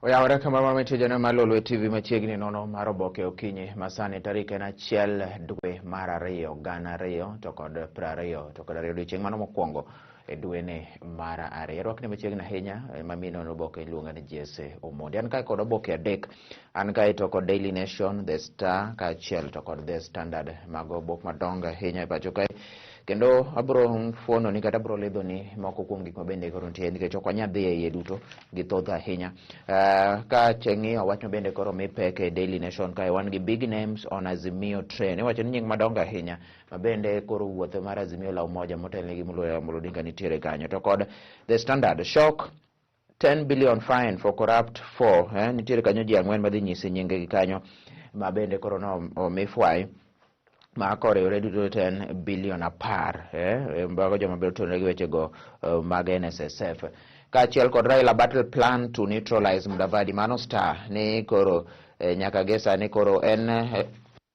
Oyawore kamoro mar tijene mar Lolwe TV machiegni nono mar oboke okinyi masani tarik en 1 dwe mar 2 2022 odiochieng' mano mokwongo e dweni mar 2. Rwakni machiegni ahinya mami nono oboke iluonga ni Jesse Omondi. An kae kod oboke 3. An kae to kod Daily Nation, The Star kaachiel to kod The Standard. Mago obok madongo ahinya e pacho kae. Kendo abro fuononi kata abro lidhoni moko kuom gik mabende koro nitie nikech ok wanyal dhi e iye duto gi thoth ahinya. Ka cheng'iyo wach mabende koro mi pek e Daily Nation kae wan gi big names on Azimio train. Iwacho ni nying madongo ahinya mabende koro wuoth mar Azimio la Umoja motelnegi moluor Amolo Odinga nitiere kanyo. To kod The Standard, shock 10 billion fine for corrupt 4. Nitiere kanyo ji 4 madhi nyisi nyingegi kanyo mabende koro no omi fwai ma koriwore duto 10 billion 10, mago joma biro tenore gi wechego mag NSSF. Kaachiel kod Raila battle plan to neutralize Mudavadi, mano Star ni koro nyaka gi sani koro en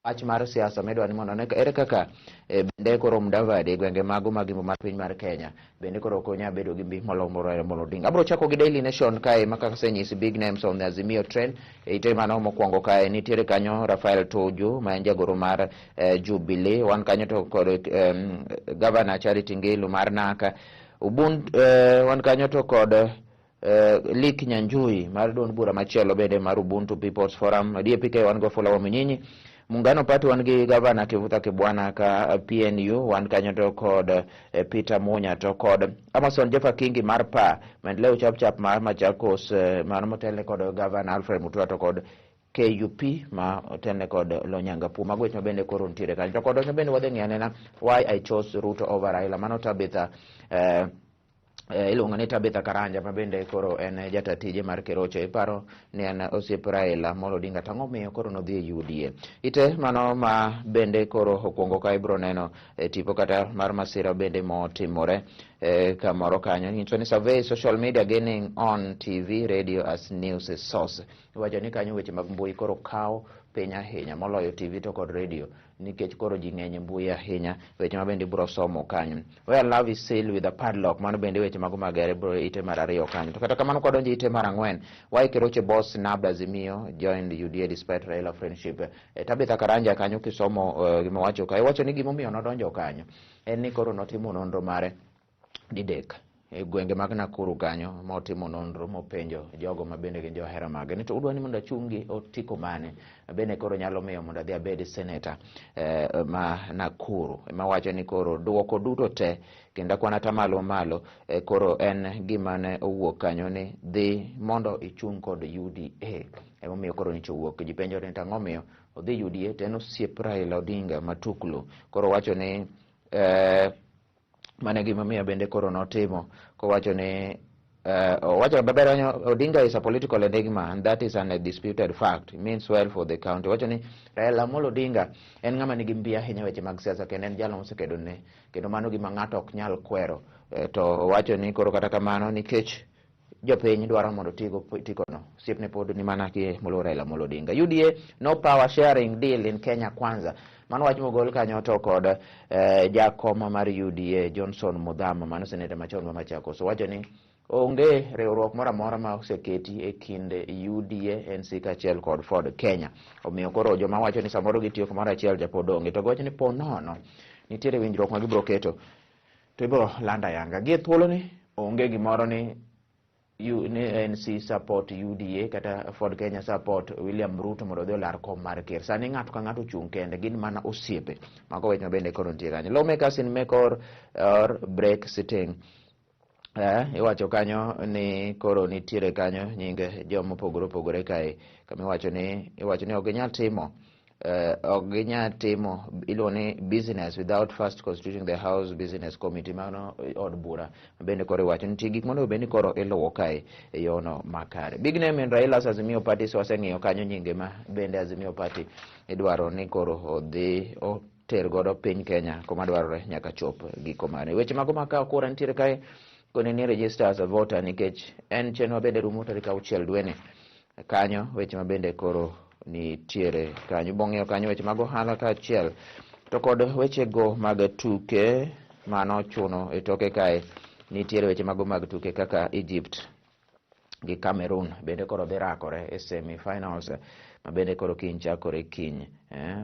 wach mar siasa midwa ni mondo ere kaka bende koro Mudavadi e gwenge mago mag Imbo mar piny mar Kenya bende koro ok onyal bedo gi mbi molomo Raila Amolo Odinga. Abiro chako gi Daily Nation kae ma kaka asenyisi big names on the Azimio train. E ite mano mokwongo kae nitiere kanyo Rafael Tuju ma en jagoro mar Jubilee. Wan kanyo to kod Governor Charity Ngilu mar NARC. Wan kanyo to kod Lik Nyanjui mar duond bura machielo bende mar Ubuntu People's Forum. DAPK wan go Wafula Wamunyinyi. Muungano Party wan gi Governor Kivutha Kibwana ka PNU wan kanyo to kod Peter Munya to kod Amason Jeffa Kingi mar PA Maendeleo Chap Chap mar Machakos mano motelne kod Governor Alfred Mutua to kod KUP ma otelne kod Lonyangapuo. Mago weche mabende koro nitiere kanyo. To kod wach mabende wadhi ng'iyo anena why I chose Ruto over Raila. Mano Tabitha iluongo ni Tabitha Karanja ma bende koro en jata tije mar Keroche. Iparo ni en osiep Raila Amolo Odinga to ang'o miyo koro nodhi e UDA. Ite mano ma bende koro okwongo ka ibro neno e tipo kata mar masira bende motimore kamoro kanyo. Nyiso ni survey social media gaining on TV, radio as news source. Iwacho ni kanyo weche mag mbui koro kawo piny ahinya moloyo TV to kod radio nikech koro ji ng'eny e mbui ahinya. Weche ma bende ibro somo kanyo. Where love is sealed with a padlock, mano bende weche mago mag hera ibro ite mar 2 kanyo. To kata kamano kwadonjo ite mar 4, why Keroche boss snubbed Azimio joined UDA despite Raila friendship. Tabitha Karanja kanyo kisomo gima wacho ka, iwacho ni gimomiyo nodonjo kanyo en ni koro notimo nonro mare didek e gwenge mag Nakuru kanyo motimo nonro mopenjo jogo ma bende gin johera mage ni to udwa ni mondo achung' gi otiko mane bende koro nyalo miyo mondo adhi abed seneta ma Nakuru. Ema wacho ni koro duoko duto te kendo kwan atamalo malo koro en gima ne owuok kanyo ni dhi mondo ichung' kod UDA. Emomiyo koro nyicho owuok. Ji penjo ni to ang'o miyo odhi UDA to en osiep Raila Odinga matuklu. Koro wacho ni mane gimomiyo bende koro notimo kowacho ni owacho maber Odinga is a political enigma and that is an undisputed fact. It means well for the county. Owacho ni Raila Amolo Odinga en ng'ama nigi mbi ahinya weche mag siasa kendo en jalo mosekedo ne kendo mano gima ng'ato ok nyal kwero. To owacho ni koro kata kamano nikech jopiny dwaro mondo tigo tikono osiepne pod ni mana ki moluor Raila Amolo Odinga. UDA no power sharing deal in Kenya Kwanza. Mano wach mogol kanyo to kod jakom mar UDA Johnson Muthama mano seneta machon ma Machakos. Owacho ni onge riwruok moro amora ma oseketi e kind UDA, NC kaachiel kod Ford Kenya. Omiyo koro joma wacho ni samoro gitiyo kamoro achiel ja pod onge. To giwacho ni po nono nitiere winjruok ma gibiro keto to ibiro lando ayanga. Gi e thuoloni onge gimoro ni ni NC support UDA kata Ford Kenya support William Ruto mondo odhi olar kom mar ker. Sani ng'ato ka ng'ato ochung' kende, gin mana osiepe. Mago weche mabende koro nitie kanyo. Lawmakers in make or break sitting. Iwacho kanyo ni koro nitiere kanyo nying joma opogore opogore kae. Kama iwacho ni ok ginyal timo ok ginyal timo iluongo ni business without first constituting the House Business Committee. Mano od bura bende koro iwacho nitie gik monego bed ni koro iluwo kae e yono makare. Big name in Raila's Azimio Party, so waseng'iyo kanyo nyinge ma bende Azimio Party idwaro ni koro odhi oter godo piny Kenya kuma dwarore nyaka chop giko mare. Weche mago mag kawo kura nitiere kae koni ni register as a voter nikech en chenro bende rumo tarik 6 dweni kanyo weche ma bende koro nitiere kanyo. Bong'iyo kanyo weche mag ohala kaachiel to kod wechego mag tuke mano chuno e toke kae nitiere weche mago mag tuke kaka Egypt. Gi Cameroon bende koro dhi rakore e semi-finals ma bende koro kiny chakore kiny.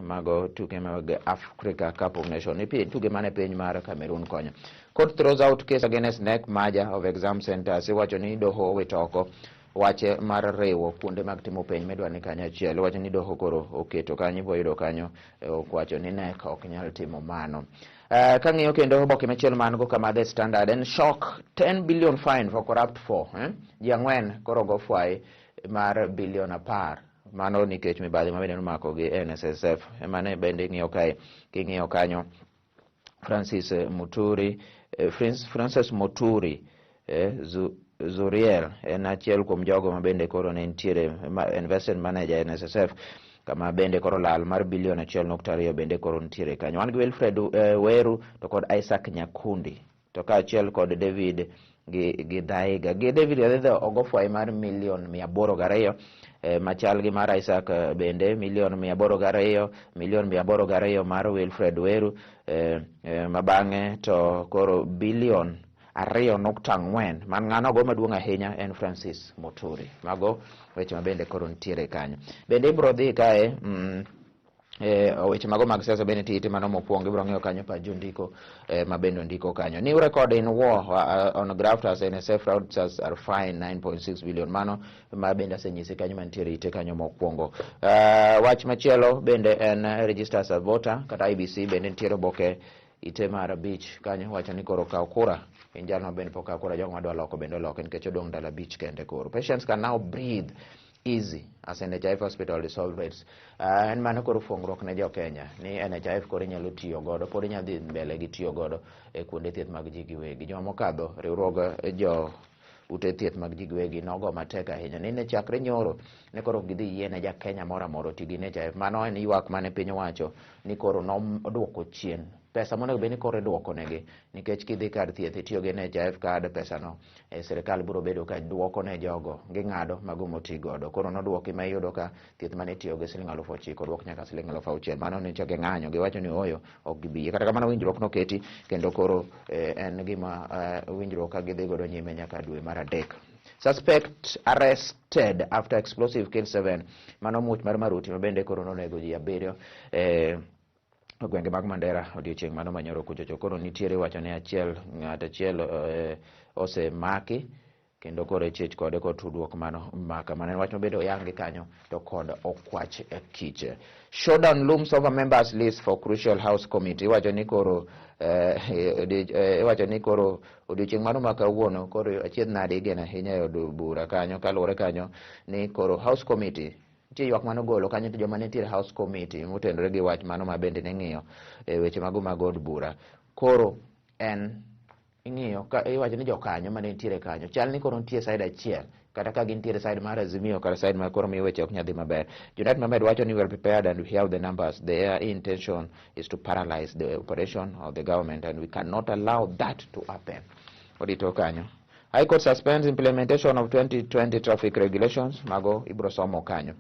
Mago tuke mag Africa Cup of Nations. Ni tuke mane piny mar Cameroon konyo. Court throws out case against NEC merger of exam centers. Iwacho ni doho owito oko wache mar riwo kuonde mag timo penj midwa ni kanyachiel. Iwacho ni doho koro oketo kanyo, ibiro yudo kanyo okwacho ni NEC ok nyal timo mano. Kang'iyo kendo oboke machielo man go kama, The Standard, en shock 10 billion fine for corrupt four, eh? Ji ang'wen koro go fwai mar bilion 10, mano nikech mibadhi ma bende nomako gi NSSF. Emane bende ing'iyo kae. King'iyo kanyo, Francis Muturi, Francis Muturi Zuriel en achiel kuom jogo ma bende koro ne nitiere investment manager NSSF, kama bende koro lal mar bilion 1.2 bende koro nitiere kanyo. Wan gi Wilfred Weru to kod Isaac Nyakundi to kaachiel kod David gi Dhaiga. Gi David Gadhidha ogo fwai mar milion 802, machal gi mar Isaac, bende milion 802, milion 802 mar Wilfred Weru, ma bang'e to koro bilion 2.4 man ng'ano go maduong' ahinya en Francis Muturi. Mago weche ma bende koro nitiere kanyo. Bende ibro dhi kae weche mago mag siasa bende nitie mano mokwongo ibro ng'iyo kanyo pa jondiko ma bende ondiko kanyo. New record in war on grafters: NSSF fraudsters are fined 9.6 billion. Mano ma bende asenyisi kanyo mantiere ite kanyo mokwongo. Wach machielo bende en register as a voter kata IEBC, bende nitiere oboke ite mar 5 kanyo wacho ni koro kaw kura in jalno bende pok kaw kura, jogo madwa loko bende oloke nikech odong' ndalo 5 kende. Koro patients can now breathe easy as NHIF hospital dissolve rates. En mano koro fuongruok ne jo Kenya ni NHIF koro inyalo tiyo godo, pod inyalo dhi mbele gi tiyo godo e kuonde thieth mag ji giwegi. Juma mokadho, riwruog jo ute thieth mag ji giwegi nogo matek ahinya ni ne chakre nyoro ne koro ok gidhi yie ne ja Kenya moro amora oti gi NHIF. Mano en ywak mane piny owacho ni koro noduoko chien pesa monego bed ni koro iduoko negi, nikech kidhi kar thieth itiyo gi NHIF card, pesano sirikal biro bedo ka duoko ne jogo, ging'ado mago moti godo. Koro noduoki ma iyudo ka thieth mane itiyo gi siling 9,000 oduok nyaka siling 6,000. Mano nyocha ging'anyo, giwacho ni ooyo, ok gibi. Kata kamano winjruok noketi kendo koro en gima winjruok ka gidhi godo nyime nyaka dwe mar adek. Suspect arrested after explosive kill 7. Mano muoch mar maruti ma bende koro nonego ji 7 gwenge mag Mandera odiochieng' mano manyoro kuchocho. Koro nitiere wacho ni achiel ng'at achiel osemaki kendo koro ichich kode kod tudruok mano maka. Mano en wach mabende oyangi kanyo to kod okwach kich. Showdown looms over members list for crucial House committee. Iwacho ni koro odiochieng' mano ma kawuono koro achiedh nade igeno ahinya e od bura kanyo, kaluwore kanyo ni koro House committee nitie ywak manogolo kanyo to joma nitiere House committee motenore gi wach mano ma bende ne ng'iyo e weche mago mag od bura. Koro en ing'iyo ka iwacho ni jokanyo mane nitiere kanyo chal ni koro nitie side achiel, kata ka gintiere side mar Azimio kata side mar koro miyo weche ok nyal dhi maber. Junet Mohamed wacho ni we are prepared and we have the numbers. Their intention is to paralyze the operation of the government and we cannot allow that to happen. Orito kanyo. High Court suspends implementation of 2020 traffic regulations. Mago ibro somo kanyo.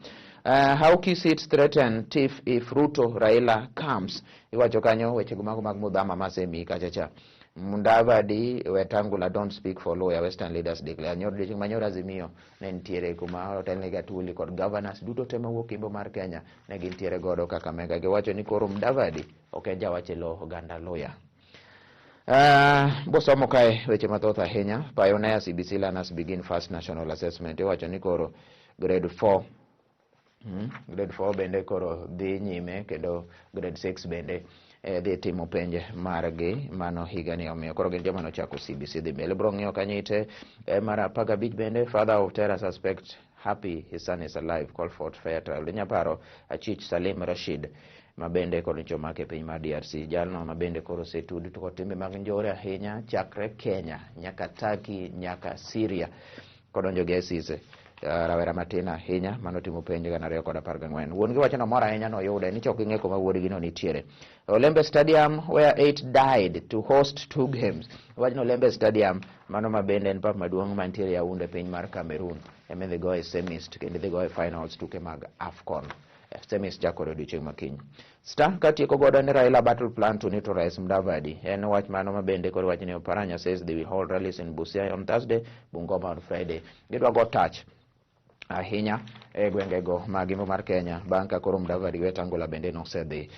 How key seats threaten TIF if Ruto Raila comes. Iwacho kanyo weche mago mag mudhama masemi kacha cha. Mudavadi, Wetangula don't speak for Luhya, Western leaders declare. Nyoro odiochieng' manyoro Azimio ne nitiere kuma otelne gi Atwoli kod governors duto te mawuok Imbo mar Kenya ne gintiere godo Kakamega. Giwacho ni koro Mudavadi ok en jawach e lo oganda Luhya. Bosomo kae weche mathoth ahinya. Pioneer CBC learners begin first national assessment. Iwacho ni koro grade 4, grade 4 bende koro dhi nyime kendo grade 6 bende dhi timo penj margi mano higani, omiyo koro gin joma nochako CBC dhi mbele. Bro ng'iyo kanyo ite mar 15 bende. Father of terror suspect happy his son is alive, call for fair trial. Inya paro achich Salim Rashid ma bende koro nyocha omak e piny mar DRC, jalno ma bende koro osetud to kod timbe mag njore ahinya chakre Kenya nyaka Turkey nyaka Syria kodonjo gi ISIS. Rawera matin ahinya manotimo penj 2014, wuon gi wacho nomor ahinya noyude ni chok ging'e kuma wuodgi no nitiere. Olembe Stadium where eight died to host two games. Wachno Olembe Stadium mano ma bende en pap maduong' mantiere Yaounde, piny mar Cameroon, ema idhi goye semis kendo idhi goye finals tuke mag AFCON. Semis chakore odiochieng' makiny. Star katieko godo ni Raila battle plan to neutralize Mudavadi. En wach mano ma bende koro wach ni Oparanya says they will hold rallies in Busia on Thursday, Bungoma on Friday. Gidwa go touch ahinya e gwengego mag Imbo mar Kenya bang' ka koro Mudavadi Wetangula bende nosedhi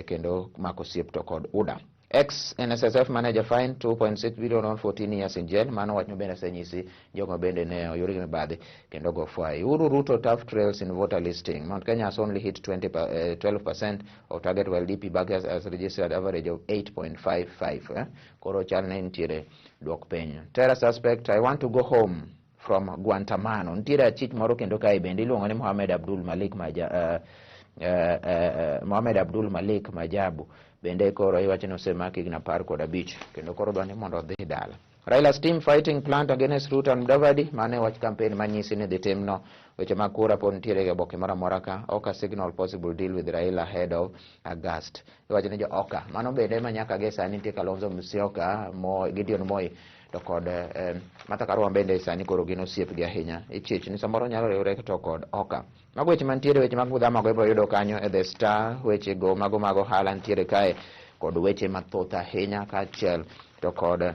kendo mako osiep to kod UDA. Ex NSSF manager fined 2.6 billion on 14 years in jail. Mano wach mabende asenyisi jogo bende ne oyud gi mibadhi kendo go fwai. Uhuru Ruto tough trails in voter listing. Mount Kenya has only hit 12% of target while DP backers has registered average of 8.55. Koro chal ne nitiere duok piny. Terror suspect, I want to go home from Guantanamo. Nitiere achich moro kendo kae bende iluongo ni Mohamed Abdul Malik Maja, Mohamed Abdul Malik Majabu bende koro iwacho ni osemaki higni 15 kendo koro dwa ni mondo odhi dala. Raila's team fighting plant against Ruto and Mudavadi, mano e wach campaign manyisi ni dhi timno. Weche mag kura pod nitiere e oboke moro amora ka. Oka signal possible deal with Raila ahead of August. Iwacho ni jo Oka, mano bende ma nyaka gi sani nitie Kalonzo Musyoka, Moi, Gideon Moi to kod Martha Karua bende sani koro gin osiepgi ahinya. Ichich ni samoro nyalo riwre to kod Oka. Mago weche mantiere, weche mag mudhama go ibiro yudo kanyo e The Star, weche go mago mag ohala nitiere kae kod weche mathoth ahinya kaachiel to kod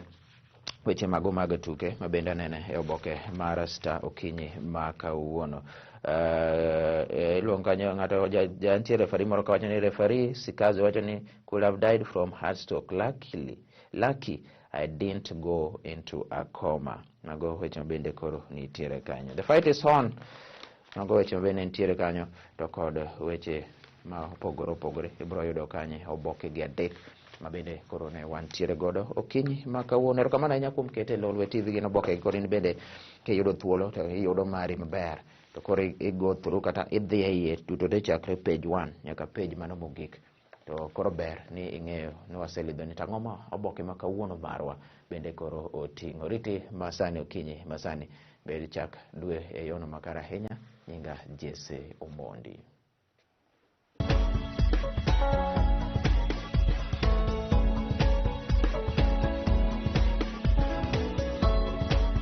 weche mago mag tuke ma bende anene e oboke mar Star okinyi ma kawuono. Iluongo kanyo ng'ato jantie referee moro kawacho ni referee Sikazi wacho ni could have died from heart stroke. Luckily, lucky I didn't go into a coma. Mago weche mabende koro nitiere kanyo. The fight is on. Mago weche mabende nitiere kanyo to kod weche ma opogore opogore ibiro yudo kanyo oboke gi adek mabende koro ne wantiere godo okinyi ma kawuono. Erokamano ahinya kuom kete Lolwe TV gin oboke gi koro in bende kiyudo thuolo to iyudo mari maber to koro i go through kata idhi e iye duto te chakre page 1 nyaka page mano mogik to koro ber ni ing'eyo ni waselidho ni tang'o ma oboke ma kawuono marwa bende koro oting'o riti masani okinyi masani bed chak dwe e yono makare ahinya. Nyinga Jesse Omondi.